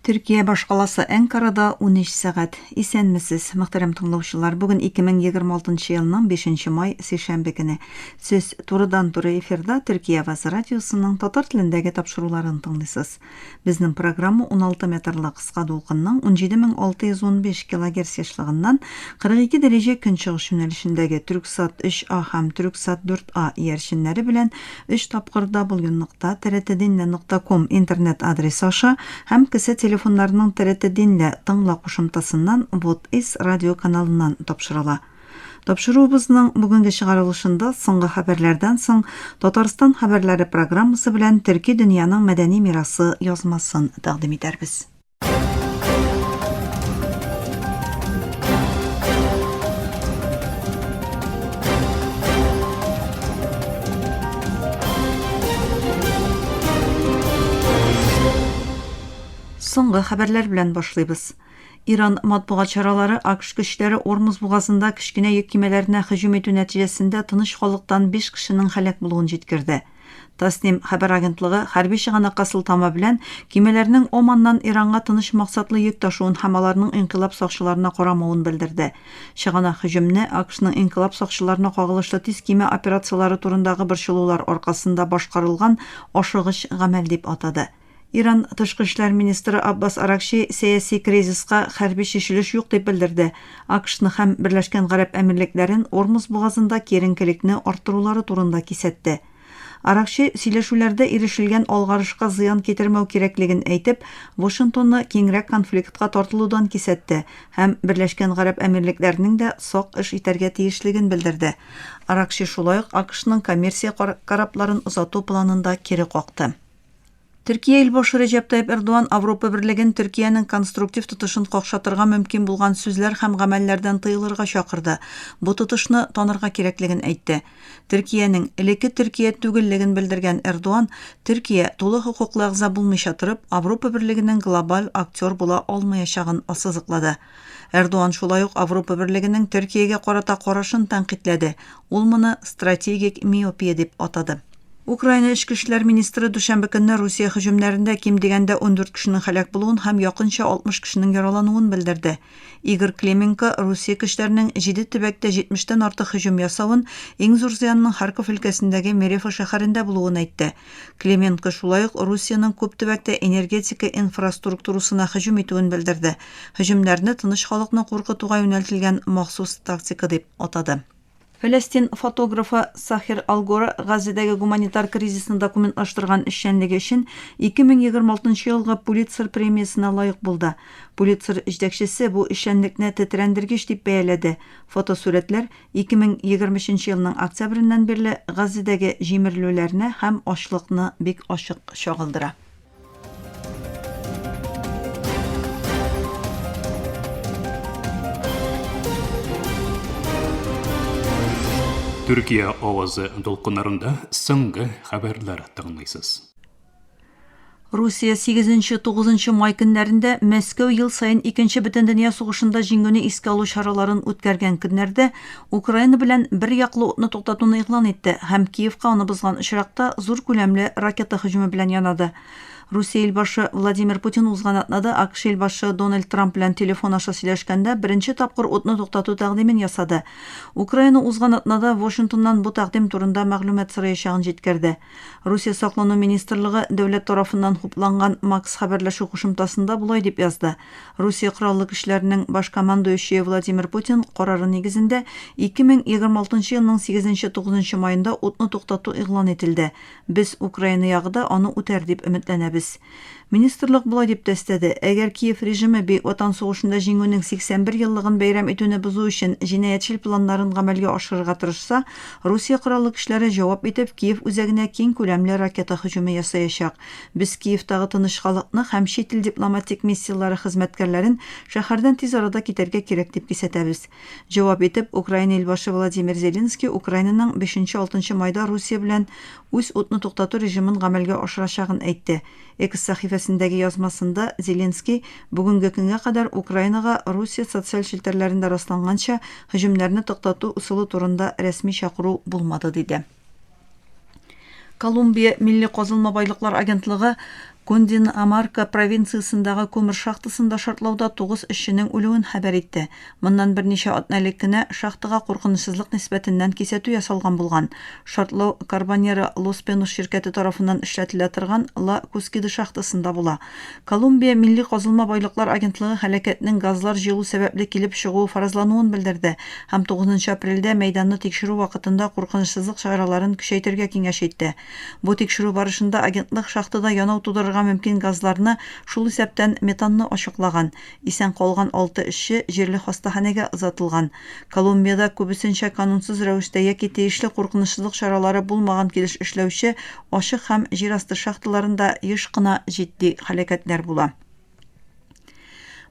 Төркия башкаласы Әнкарада 13 сәгать. Исәнмесез, мөхтәрәм тыңлаучылар. Бүген 2026 елның 5 май сишәмбе көне. Сез турыдан-туры эфирда Төркия Авазы радиосының татар телендәге тапшыруларын тыңлыйсыз. Безнең программа 16 метрлы кыска дулкынның 17615 килогерц ешлыгыннан 42 дәрәҗә көнчыгыш юнәлешендәге Түрксат 3А һәм Түрксат 4А иярченнәре белән өч тапкыр w.trtdinle.com интернет адресы аша һәм кесә телефоннарының TRT Dinle тыңла кушымтасыннан Вот Is радио каналыннан тапшырыла. Тапшыруыбызның бүгенге чыгарылышында соңгы хәбәрләрдән соң Татарстан хәбәрләре программасы белән Төрки дөньяның мәдәни мирасы язмасын тәкъдим итәрбез. Соңгы хәбәрләр белән башлыйбыз. Иран матбугат чаралары АКШ көчләре Ормуз бугазында кечкенә йөк кимәләренә һөҗүм итү нәтиҗәсендә тыныч халыктан биш кешенең һәлак булуын җиткерде. Тасним хәбәр агентлыгы хәрби чыганакка сылтама белән кимәләрнең Оманнан Иранга тыныч максатлы йөк ташуын һәм аларның инкыйлаб сакчыларына карамавын белдерде. Чыганак һөҗүмне АКШның инкыйлаб сакчыларына кагылышлы тиз кимә операцияләре турындагы борчылулар аркасында башкарылган ашыгыч гамәл дип атады. Иран тышкы эшләр министры Аббас Аракчи сәяси кризиска хәрби чишелеш юк дип белдерде. АКШны һәм Берләшкән Гарәп Әмирлекләрен Ормуз бугазында киеренкелекне арттырулары турында кисәтте. Аракчи сөйләшүләрдә ирешелгән алгарышка зыян китермәү кирәклеген әйтеп, Вашингтонны киңрәк конфликтка тартылудан кисәтте һәм Берләшкән Гарәп Әмирлекләренең дә сак эш итәргә тиешлеген белдерде. Аракчи шулай ук АКШның коммерция корабларын озату планын да кире какты. Төркия илбашы Рәҗәп Тайип Эрдоган Авропа Берлеген Төркиянең конструктив тотышын какшатырга мөмкин булган сүзләр һәм гамәлләрдән тыелырга чакырды, бу тотышны танырга кирәклеген әйтте. Төркиянең элекке Төркия түгеллеген белдергән Эрдоган, Төркия, тулы хокуклы әгъза булмыйча торып, Авропа Берлегенең глобаль актер була алмаячагын ассызыклады. Эрдоган шулай ук Авропа Берлегенең Төркиягә карата карашын тәнкыйтьләде, ул моны стратегик миопия дип атады. Украина эчке эшләр министры дүшәмбе көнне Русия һөҗүмнәрендә ким дигәндә 14 кешенең һәлак булуын һәм якынча 60 кешенең яралануын белдерде. Игорь Клименко Русия көчләренең җиде төбәктә 70 тән артык һөҗүм ясавын, иң зур зыянның Харьков өлкәсендәге Мерефа шәһәрендә булуын әйтте. Клименко шулай ук Русиянең күп төбәктә энергетика инфраструктурасына һөҗүм итүен белдерде. Һөҗүмнәрне тыныч халыкны куркытуга юнәлтелгән махсус тактика дип атады. Фәләстин фотографы Сахир Алгора Газзәдәге гуманитар кризисны документлаштырган эшчәнлеге өчен 2026 елгы Пулитцер премиясенә лаек булды. Пулитцер җитәкчесе бу эшчәнлекне тетрәндергеч дип бәяләде. Фотосурәтләр 2023 елның октябреннән бирле Газзәдәге җимерелүләрне һәм ачлыкны бик ачык чагылдыра. Төркия авазы дулкыннарында соңгы хәбәрләр тыңлыйсыз. Русия 8-9 май көннәрендә Мәскәү ел саен Икенче бөтендөнья сугышында җиңүне искә алу чараларын үткәргән көннәрдә Украина белән бер яклы утны туктатуны игълан итте һәм Киевка аны бозган очракта зур күләмле ракета һөҗүме белән янады. Русия илбашы Владимир Путин узган атнада АКШ илбашы Дональд Трамп белән телефон аша сөйләшкәндә беренче тапкыр утны туктату тәкъдимен ясады. Украина узган атнада Вашингтоннан бу тәкъдим турында мәгълүмат сораячагын җиткерде. Русия саклану министрлыгы дәүләт тарафыннан хупланган Макс хәбәрләшү кушымтасында болай дип язды, Русия Кораллы көчләренең баш командующие Владимир Путин карары нигезендә 2026 елның 8-9 маенда утны туктату игълан ителде. Без Украина ягы да аны үтәр дип өметләнәбез. Министрлык болай дип тә өстәде, Әгәр Киев режимы Бөек Ватан сугышында Җиңүнең 81 еллыгын бәйрәм итүне бозу өчен җинаятьчел планнарын гамәлгә ашырырга тырышса, Русия Кораллы көчләре җавап итеп Киев үзәгенә киң күләмле ракета һөҗүме ясаячак. Без Киевтагы тыныч халыкны һәм чит ил дипломатик миссияләре хезмәткәрләрен шәһәрдән тиз арада китәргә кирәк дип кисәтәбез. Җавап итеп, Украина илбашы Владимир Зеленский Украинаның бишенче-алтынчы майда Русия белән үз утны туктату режимын гамәлгә ашырачагын әйтте. X сәхифәсендәге язмасында Зеленский, бүгенге көнгә кадәр Украинага Русия социаль челтәрләрендә расланганча, һөҗүмнәрне туктату ысулы турында рәсми чакыру булмады, диде. Колумбия милли казылма байлыклар агентлыгы Кундинамарка провинциясендәге күмер шахтасында шартлауда тугыз эшченең үлүен хәбәр итте. Моннан берничә атна элек кенә шахтага куркынычсызлык нисбәтеннән кисәтү ясалган булган. Шартлау Карбонера Лос Пенос ширкәте тарафыннан эшләтелә торган Ла Кускида шахтасында була. Колумбия милли казылма байлыклар агентлыгы һәлакәтнең газлар җыелу сәбәпле килеп чыгуы фаразлануын белдерде һәм тугызынчы апрельдә мәйданны тикшерү вакытында куркынычсызлык чараларын көчәйтергә киңәш итте. Бу тикшерү барышында агентлык шахтада янау тудырырга мөмкин газларны, шул исәптән метанны ачыклаган. Исән калган алты эшче җирле хастаханәгә озатылган. Колумбиядә күбесенчә канунсыз рәвештә яки тиешле куркынычсызлык чаралары булмаган килеш эшләүче ачык һәм җир асты шахталарында еш кына җитди һәлакәтләр була.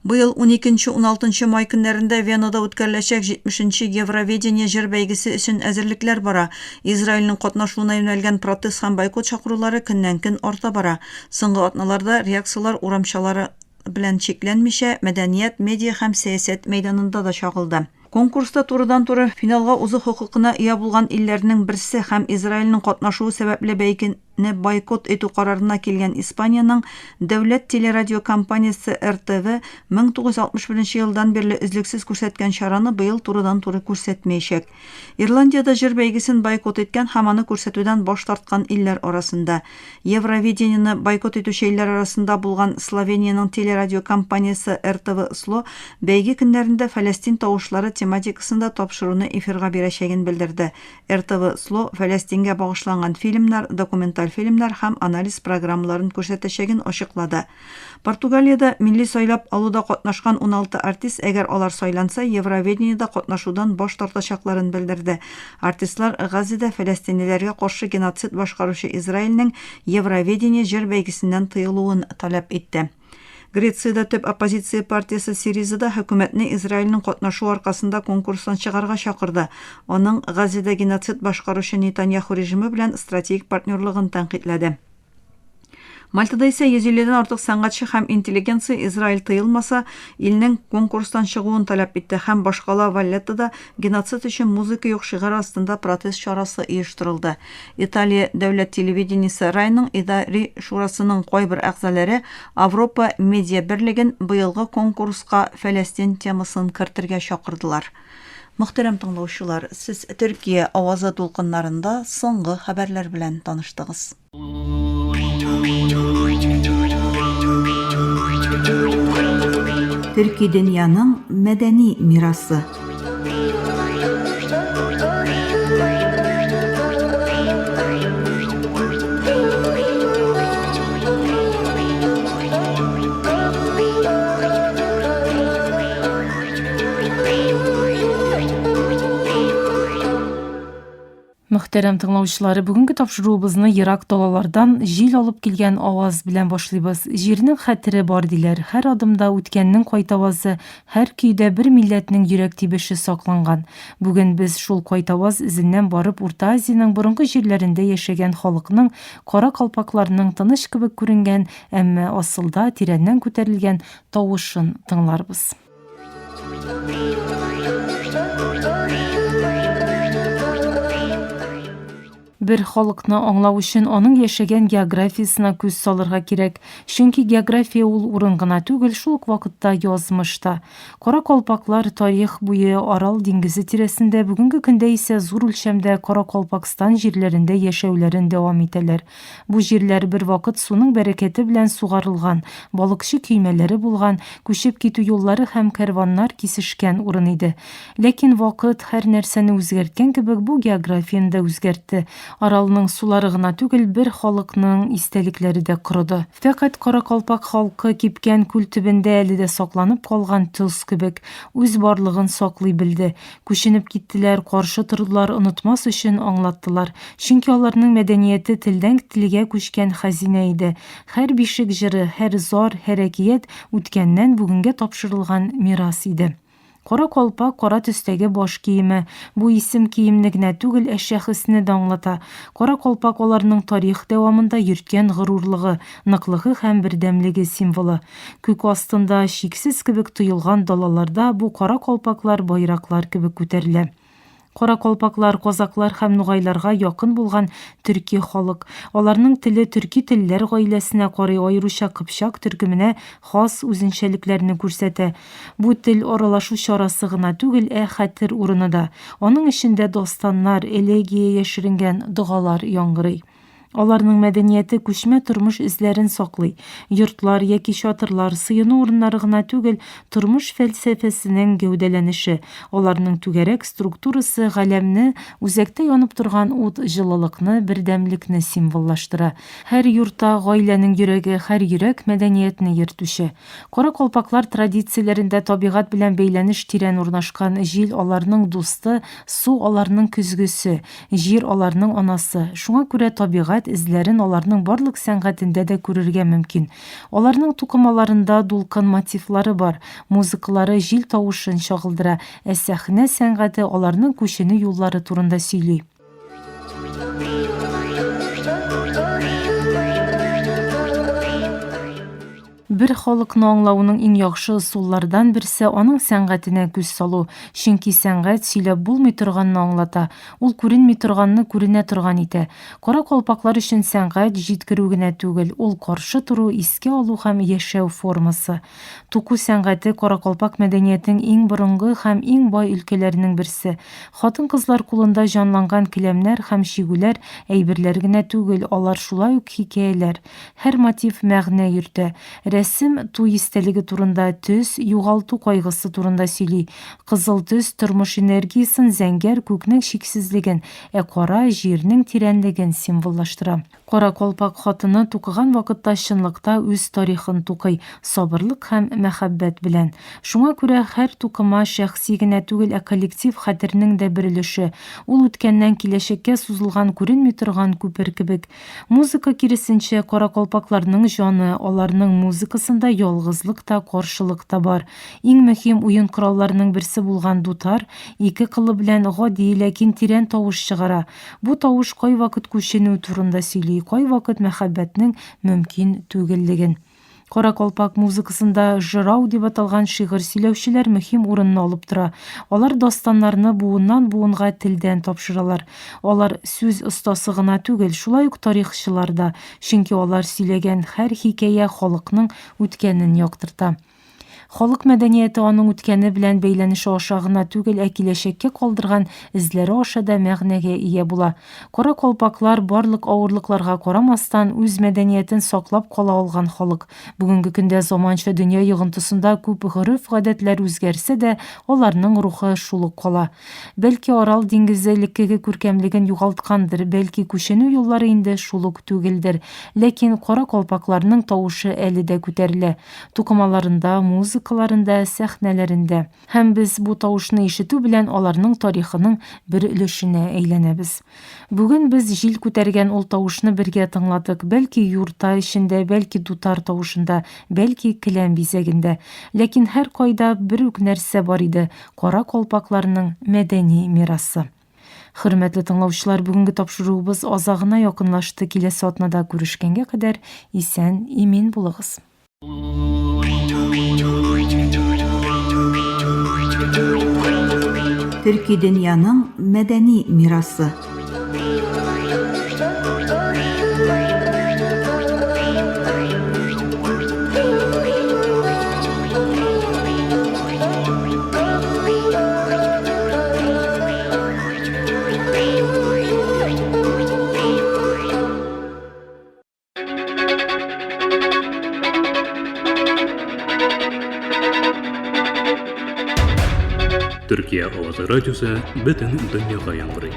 Быел уникенче-уналтынчы май көннәрендә Венада үткәреләчәк җитмешенче Евровидение җыр бәйгесе өчен әзерлекләр бара. Израильнең катнашуына юнәлгән протест һәм бойкот чакырулары көннән-көн арта бара. Соңгы атналарда реакцияләр урамчалары белән чикләнмичә, мәдәният, медиа һәм сәясәт мәйданында да чагылды. Конкурста турыдан-туры финалга узу хокукына ия булган илләрнең берсе һәм Израильнең катнашуы сәбәпле бәйгене бойкот итү карарына килгән Испаниянең дәүләт телерадиокомпаниясе RTV 1961 елдан бирле өзлексез күрсәткән чараны быел турыдан-туры күрсәтмәячәк. Ирландия дә җыр бәйгесен бойкот иткән һәм аны күрсәтүдән баш тарткан илләр арасында. Евровидениене бойкот итүче илләр арасында булган Словениянең телерадиокомпаниясе RTV Slo бәйге көннәрендә Фәләстин тавышлары тематикасында тапшыруны эфирга бирәчәген белдерде. RTV Slo Фәләстингә багышланган фильмнар, документаль фильмнар һәм анализ программаларын күрсәтәчәген ачыклады. Португалиядә милли сайлап алуда катнашкан 16 артист, әгәр алар сайланса, Евровидениедә катнашудан баш тартачакларын белдерде. Артистлар Газзәдә фәләстинлеләргә каршы геноцид башкаручы Израильнең Евровидение җыр бәйгесеннән тыелуын таләп итте. Грециядә төп оппозиция партиясе Сириза да хөкүмәтне Израильнең катнашуы аркасында конкурстан чыгарга чакырды. Аның Газзәдә геноцид башкаручы Нетаньяху режимы белән стратегик партнерлыгын тәнкыйтьләде. Мальтада исә 150 дән артык сәнгатьче һәм интеллигенция Израиль тыелмаса, илнең конкурстан чыгуын таләп итте һәм башкала Валлеттада Геноцид өчен музыка юк шигаре астында протест чарасы оештырылды. Италия дәүләт телевидениесе РАЙның идари шурасының кайбер әгъзаләре Авропа медиа берлеген быелгы конкурска Фәләстин темасын кертергә чакырдылар. Мөхтәрәм тыңлаучылар, сез Төркия авазы дулкыннарында соңгы хәбәрләр белән таныштыгыз. Төрки дөньяның мәдәни мирасы. Мөхтәрәм тыңлаучылар, бүгенге тапшыруыбызны ерак далалардан җил алып килгән аваз белән башлыйбыз. Җирнең хәтере бар, диләр. Һәр адымда үткәннең кайтавазы, һәр көйдә бер милләтнең йөрәк тибеше сакланган. Бүген без шул кайтаваз эзеннән барып Урта Азиянең борынгы җирләрендә яшәгән халыкның, кара калпакларның тыныч кебек күренгән, әмма асылда тирәннән күтәрелгән тавышын тыңларбыз. Бер халыкны аңлау өчен аның яшәгән географиясенә күз салырга кирәк. Чөнки география ул урын гына түгел, шул ук вакытта язмыш та. Кара калпаклар тарих буе Арал диңгезе тирәсендә, бүгенге көндә исә зур үлчәмдә Каракалпакстан җирләрендә яшәүләрен дәвам итәләр. Бу җирләр бервакыт суның бәрәкәте белән сугарылган, балыкчы көймәләре булган, күчеп китү юллары һәм кәрваннар кисешкән урын иде. Ләкин вакыт, һәр нәрсәне үзгәрткән кебек, бу географияне дә үзгәртте. Аралның сулары гына түгел, бер халыкның истәлекләре дә корыды. Фәкать каракалпак халкы кипкән күл төбендә әле дә сакланып калган тоз кебек, үз барлыгын саклый белде. Күченеп киттеләр, каршы тордылар, онытмас өчен аңлаттылар. Чөнки аларның мәдәнияте телдән телгә күчкән хәзинә иде. Һәр бишек җыры, һәр зар, һәр әкият үткәннән бүгенгә тапшырылган мирас иде. Кара калпак, кара төстәге баш киеме. Бу исем киемне генә түгел, ә шәхесне дә аңлата. Кара калпак аларның тарих дәвамында йөрткән горурлыгы, ныклыгы һәм бердәмлеге символы. Күк астында чиксез кебек тоелган далаларда бу кара калпаклар байраклар кебек күтәрелә. Кара калпаклар казаклар һәм нугайларга якын булган төрки халык. Аларның теле төрки телләр гаиләсенә карый, аеруча кыпчак төркеменә хас үзенчәлекләрне күрсәтә. Бу тел аралашу чарасы гына түгел, ә хәтер урыны да. Аның эчендә дастаннар, элегия яшеренгән, догалар яңгырый. Аларның мәдәнияте күчмә тормыш эзләрен саклый. Йортлар яки чатырлар, сыену урыннары гына түгел, тормыш фәлсәфәсенең гәүдәләнеше. Аларның түгәрәк структурасы галәмне, үзәктә янып торган ут җылылыкны, бердәмлекне символлаштыра. Һәр юрта, гаиләнең йөрәге, һәр йөрәк, мәдәниятне йөртүче. Кара калпаклар традицияләрендә табигать белән бәйләнеш тирән урнашкан, җил аларның дусты, су аларның көзгесе, җир аларның анасы. Шуңа күрә табигать эзләрен аларның барлык сәнгатендә дә күрергә мөмкин. Аларның тукымаларында дулкын мотивлары бар, музыкалары җил тавышын чагылдыра, ә сәхнә сәнгате аларның күченү юллары турында сөйли. Бер халыкны аңлауның иң яхшы ысуллардан берсе аның сәнгатенә күз салу. Чөнки сәнгать сөйләп булмый торганны аңлата, ул күренми торганны күренә торган итә. Кара калпаклар өчен сәнгать җиткерү генә түгел, ул каршы тору, искә алу һәм яшәү формасы. Туку сәнгате каракалпак мәдәниятенең иң борынгы һәм иң бай өлкәләренең берсе. Хатын-кызлар кулында җанланган келәмнәр һәм чигүләр әйберләр генә түгел, алар шулай ук хикәяләр. Һәр мотив мәгънә йөртә. Рәсем туй истәлеге турында, төс, югалту кайгысы турында сөйли. Кызыл төс, тормыш энергиясен, зәңгәр, күкнең чиксезлеген, ә кара, җирнең тирәнлеген символлаштыра. Кара калпак хатыны тукыган вакытта чынлыкта үз тарихын тукый, сабырлык һәм мәхәббәт белән. Шуңа күрә һәр тукыма шәхси генә түгел, ә коллектив хәтернең дә бер өлеше. Ул үткәннән киләчәккә сузылган күренми торган күпер кебек. Музыка, киресенчә, каракалпакларның җаны, аларның музыкасында ялгызлык та, каршылык та бар. Иң мөһим уен коралларының берсе булган дутар ике кылы белән гади, ләкин тирән тавыш чыгара. Бу тавыш кайвакыт күченү турында сөйли, кайвакыт мәхәббәтнең мөмкин түгеллеген. Кара калпак музыкасында жырау дип аталган шигырь сөйләүчеләр мөһим урынны алып тора. Алар дастаннарны буыннан-буынга телдән тапшыралар. Алар сүз остасы гына түгел, шулай ук тарихчылар да, чөнки алар сөйләгән һәр хикәя халыкның үткәнен яктырта. Халык мәдәнияте аның үткәне белән бәйләнеше аша гына түгел, ә киләчәккә калдырган эзләре аша да мәгънәгә ия була. Кара калпаклар, барлык авырлыкларга карамастан, үз мәдәниятен саклап кала алган халык. Бүгенге көндә заманча дөнья йогынтысында күп гореф-гадәтләр үзгәрсә дә, аларның рухы шул ук кала. Бәлки Арал диңгезе элеккеге күркәмлеген югалткандыр, бәлки күченү юллары инде шул ук түгелдер. Ләкин кара калпакларның тавышы әле дә күтәрелә. Тукымаларында, музыкаларында, сәхнәләрендә. Һәм без бу тавышны ишетү белән аларның тарихының бер өлешенә әйләнәбез. Бүген без җил күтәргән ул тавышны бергә тыңладык, бәлки юрта эчендә, бәлки дутар тавышында, бәлки келәм бизәгендә. Ләкин һәркайда бер үк нәрсә бар иде, кара калпакларның мәдәни мирасы. Хөрмәтле тыңлаучылар, бүгенге тапшыруыбыз азагына якынлашты. Киләсе атнада күрешкәнгә кадәр исән, имин булыгыз. Төрки дөньяның мәдәни мирасы. Төркия авазы радиосы бөтен дөньяга яңгырый.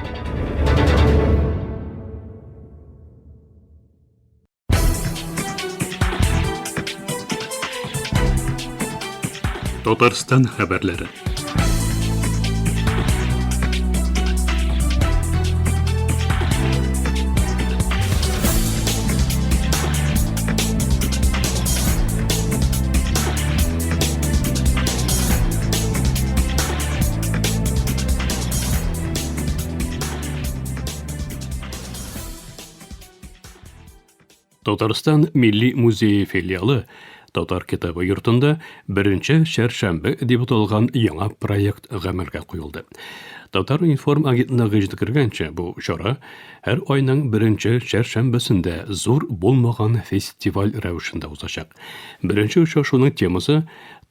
Татарстан хәбәрләре. Татарстан Милли музее филиалы Татар китабы йортында беренче чәршәмбе дип аталган яңа проект гамәлгә куелды. Татар-информ агентлыгы җиткергәнчә, бу чара һәр айның беренче чәршәмбесендә зур булмаган фестиваль рәвешендә узачак. Беренче очрашуның темасы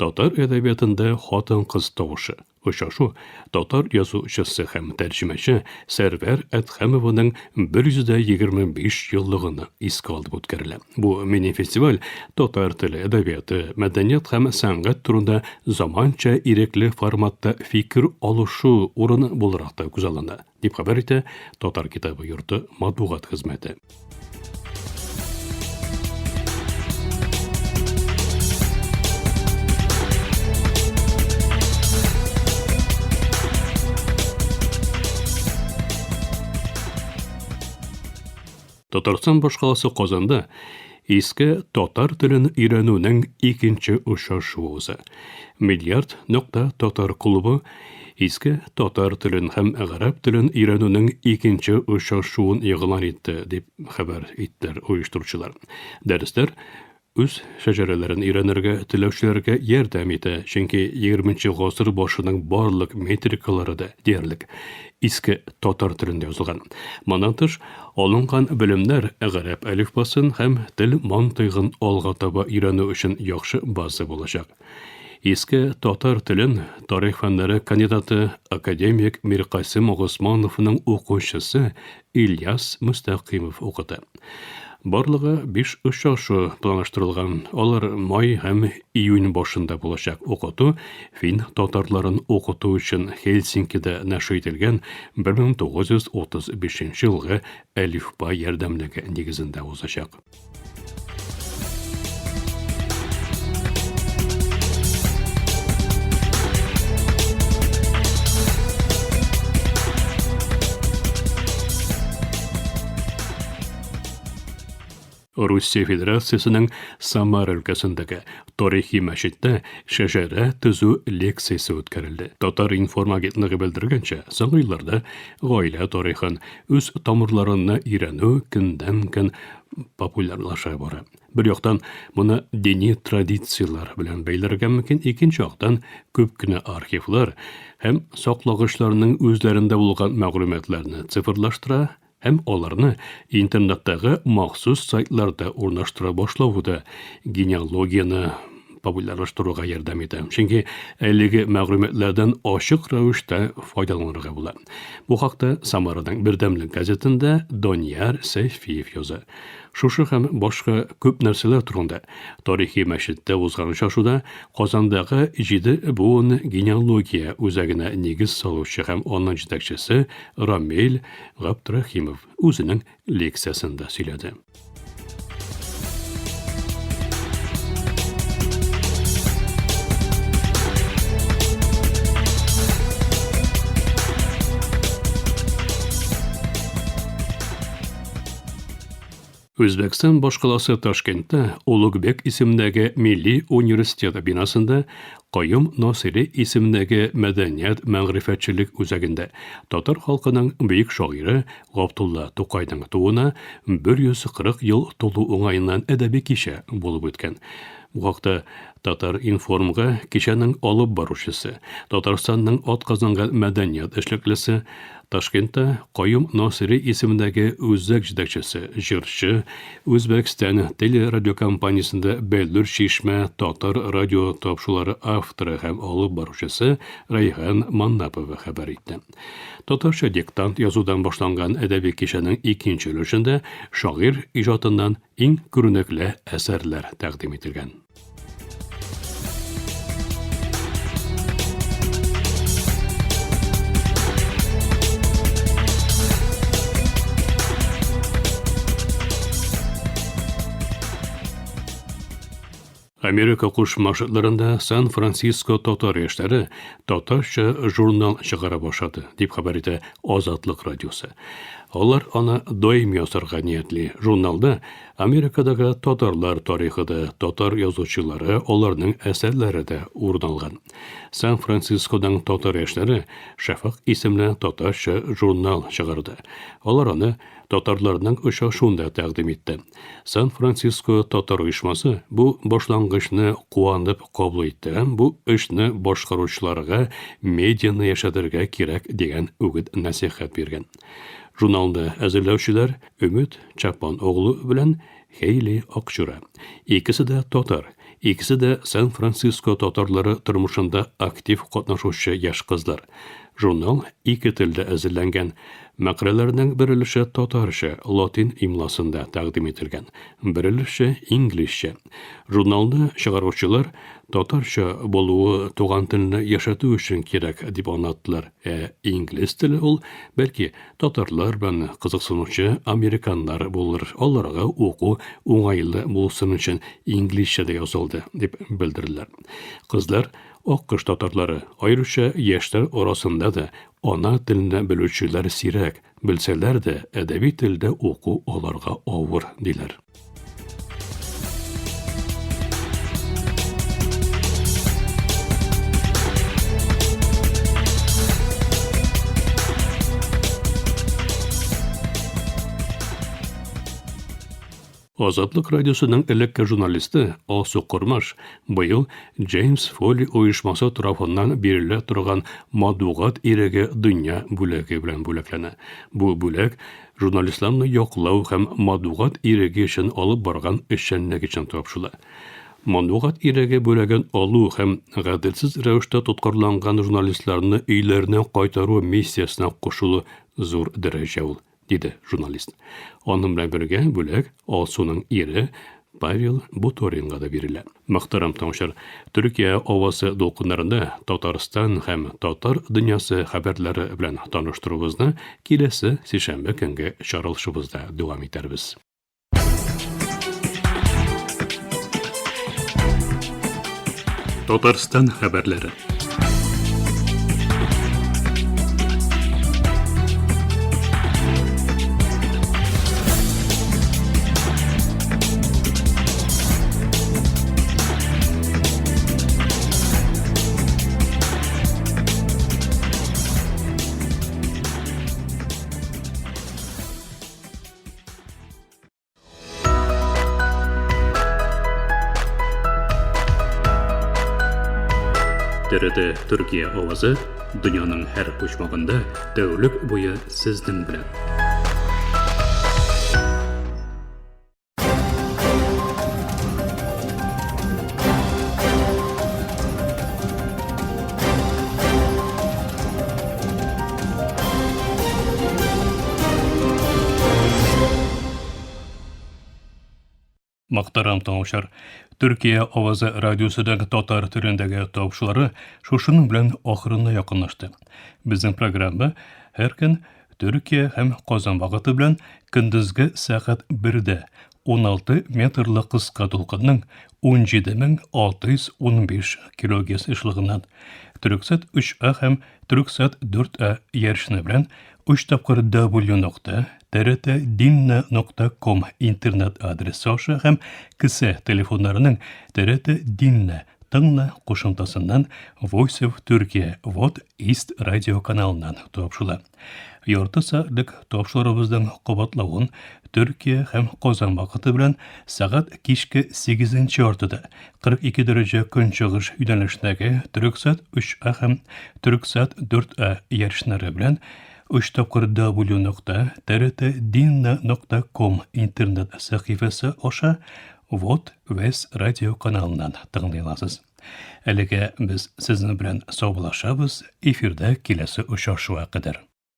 Татар әдәбиятында хатын-кыз тавышы. Очрашу татар язучысы һәм тәрҗемәче Сәрвәр Әдһәмованың 125 еллыгын искә алып үткәрелә. Бу мини-фестиваль татар теле, әдәбияты, мәдәният һәм сәнгать турында заманча ирекле форматта фикер алышу урыны буларак та күзаллана, дип хәбәр итә Татар китабы йорты матбугат хезмәте. Татарстан башкаласы Казанда иске татар телен өйрәнүнең икенче очрашуы уза. Миллиард нокта татар клубы иске татар телен һәм гарәп телен өйрәнүнең икенче очрашуын игълан итте, дип хәбәр иттеләр оештыручылар. Дәресләр үз шәҗәрәләрен өйрәнергә теләүчеләргә ярдәм итә, чөнки 20 гасыр башының барлык метрикалары да диярлек иске татар телендә язылган. Моннан тыш, алынган белемнәр гарәп әлифбасын һәм тел мантыйгын алга таба өйрәнү өчен яхшы база булачак. Иске татар телен тарих фәннәре кандидаты, академик Миркасыйм Госмановның укучысы Ильяс Мөстәкыймов укыта. Барлыгы биш очрашу планлаштырылган. Алар май һәм июнь башында булачак. Укыту фин татарларын укыту өчен Хельсинкида нәшер ителгән 1935 елгы Әлифба ярдәмлеге нигезендә узачак. Русия Федерациясенең Самара өлкәсендәге тарихи мәчеттә шәҗәрә төзү лекциясе үткәрелде. Татар-информ агентлыгы белдергәнчә, соңгы елларда гаилә тарихын, үз тамырларынны өйрәнү көннән-көн популярлаша бара. Бер яктан, моны дини традицияләр белән бәйләргә мөмкин, икенче яктан, күп кенә архивлар һәм саклагычларның үзләрендә булган мәгълүматларны цифрлаштыра һәм аларны интернеттагы махсус сайтларда урнаштыра башлавы да генеалогияне популярлаштыруга ярдәм итә. Чөнки әлеге мәгълүматлардан ачык рәвештә файдаланырга була. Бу хакта Самараның Бердәмлек газетында Данияр Сәйфиев яза. Шушы һәм башка күп нәрсәләр турында тарихи мәчеттә узган очрашуда Казандагы Җиде буын генеалогия үзәгенә нигез салучы һәм аның җитәкчесе Рамил Габдрәхимов үзенең лекциясендә сөйләде. Үзбәкстан башкаласы Ташкентта Улугбек исемендәге Милли университет бинасында Каюм Насыйри исемендәге мәдәният мәгърифәтчелек үзәгендә татар халкының бөек шагыйре Габдулла Тукайның тууына 140 ел тулу уңаеннан әдәби кичә булып үткән. Бу хакта Татар-информга кичәнең алып баручысы, Татарстанның атказанган мәдәният эшлеклесе, Ташкентта Каюм Насыйри исемендәге үзәк җитәкчесе, җырчы, Үзбәкстан телерадиокомпаниясендә Бәллүр чишмә татар радио тапшырулары авторы һәм алып баручысы Рәйхан Маннапова хәбәр итте. Татарча диктант язудан башланган әдәби кичәнең икенче өлешендә шагыйрь иҗатыннан иң күренекле әсәрләр тәкъдим ителгән. Америка Кушма Штатларында Сан-Франциско татар яшьләре татарча журнал чыгара башлады, дип хәбәр итә Азатлык радиосы. Алар аны даим ясарга ниятли. Журналда Америкадагы татарлар тарихы да, татар язучылары, аларның әсәрләре дә урын алган. Сан-Францисконың татар яшьләре Шәфәкъ исемле татарча журнал чыгарды. Алар аны татарларның очрашуында тәкъдим итте. Сан-Франциско татар оешмасы бу башлангычны куанып кабул итте һәм бу эшне башкаручыларга медианы яшәтергә кирәк дигән үгет-нәсыйхәт биргән. Журналны әзерләүчеләр Өмет Чапан оглы белән Хейли Акчура. Икесе дә татар, икесе дә Сан-Франциско татарлары тормышында актив катнашучы яшь кызлар. Журнал ике телдә әзерләнгән. Мәкаләләрнең бер өлеше татарча, латин имласында тәкъдим ителгән, бер өлеше инглизчә. Журналны чыгаручылар татарча булуы туган телне яшәтү өчен кирәк дип аңлаттылар, ә инглиз теле ул, бәлки, Татарлар белән кызыксынучы американнар булыр, аларга уку уңайлы булсын өчен инглизчә дә язылды, дип белдерделәр. Кызлар аккош татарлары, аеруча яшьләр арасында да ана теленә белүчеләр сирәк, белсәләр дә, әдәби телдә уку аларга авыр, диләр. Азатлык радиосының элекке журналисты Алсу Кормаш быел Джеймс Фоли оешмасы тарафыннан бирелә торган Матбугат иреге дөнья бүләге белән бүләкләнә. Бу бүләк Журналистларны яклау һәм матбугат иреге өчен алып барган эшчәнлек өчен тапшырыла. Матбугат иреге бүләген алу һәм гаделсез рәвештә тоткарланган журналистларны өйләренә кайтару миссиясенә кушылу зур дәрәҗә ул, диде журналист. Аның белән бергә бүләк Алсуның ире Павел Буторинга да бирелә. Мөхтәрәм тыңлаучылар, Төркия авазы дулкыннарында Татарстан һәм татар дөньясы хәбәрләре белән таныштыруыбызны киләсе сишәмбе көнге чыгарылышыбызда дәвам итәрбез. Татарстан хәбәрләре. ТРТ Төркия авазы дөньяның һәр почмагында тәүлек буе сезнең белән. Мөхтәрәм тыңлаучылар, Төркия авазы радиосының татар телендәге тавышлары шушының белән ахырына якынлашты. Безнең программа һәр көн Төркия һәм Казан вакыты белән көндезге сәгать 1дә 16 метрлы кыска дулкынның 17615 килогерц ешлыгыннан Төрксат 3А һәм Төрксат 4А ярышны белән 3 тапкыр W нокта TRT нокта ком интернет адресы аша һәм кесә телефоннарының TRT Dinle тыңла кушымтасыннан Voice of Turkey Вот East радио каналыннан тапшыла. Ярты сәгатьлек тапшыруыбызның кабатлавын Төркия һәм Казан вакыты белән сәгать кичке 8 яртыда 42 дәрәҗә көнчыгыш юнәлешендәге Төрексат 3А һәм Төрексат 4А ярышлары белән 3 тапкыр W нокта TRT нокта ком интернет сәхифәсе аша Вот Вес радио каналыннан тыңлый аласыз. Әлегә без сезнең белән саубуллашабыз, эфирда киләсе очрашуга кадәр.